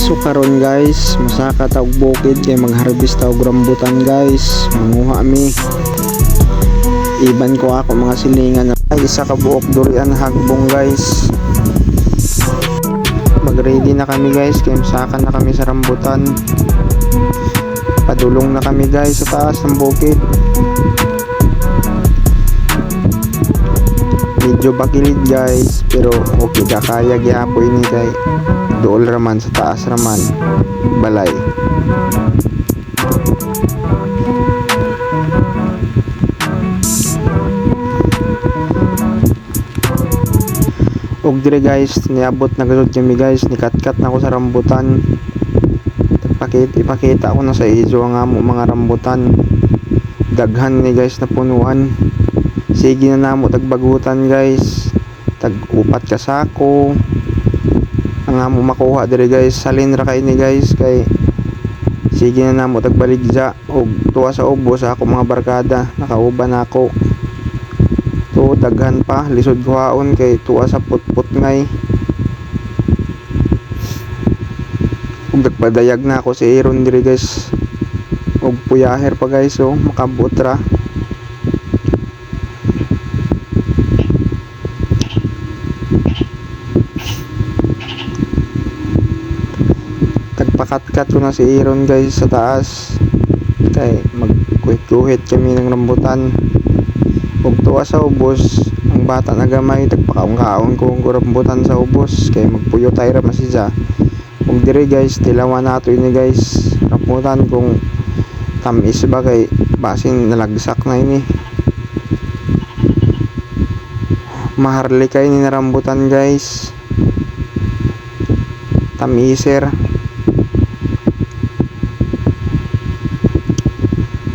So karon guys, musaka ta og bukid kay magharvest ta og rambutan, guys. Manguha mi. Iban ko ako mga silingan. Ay, isa ka buok durian hagbong, guys. Mag-ready na kami, guys, kay musaka na kami sa rambutan. Padulong na kami, guys, sa taas ng bukid. Medyo bakilid, guys, pero okay ka, kaya gihapon ini kay dool raman sa taas raman balay. Ug dire guys, niabot na gud kami, guys, nikatkat na ko sa rambutan. Ipakita, ipakita ko na sa izo ang amo mga rambutan. Daghan ni, guys, na punuan. Sige na namo tagbagutan, guys. Tag upat ka sako ang amo makuha dire, guys. Salin ra kay ni, guys, kay sige na namo tagbaligya. Og tuwa sa ubos sa ako mga barkada, nakauban nako. To daghan pa, lisod kuhaon kay tuwa sa putput ngay. Ug nagpadayag na ako si Aaron diri, guys. Og puyaher pa, guys, oh, makabuot ra. Tagpakatkat ko na si Aaron, guys, sa taas kay magkuhit-kuhit kami ng rambutan. Ug tuwa sa ubos ang bata na gamay, tagpakaon-kaon ko og rambutan sa ubos kay magpuyo tayo ra man siya. Ug diri guys, tilawan nato ini, guys, rambutan kung tamis ba kay basin nalagsak na ini. Maharli kay ni na rambutan, guys, tamiser.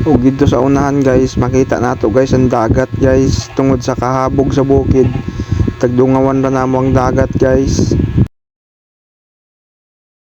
Ug dito sa unahan, guys, makita nato, guys, ang dagat, guys, tungod sa kahabog sa bukid. Tagdungawan ra namo ang dagat, guys.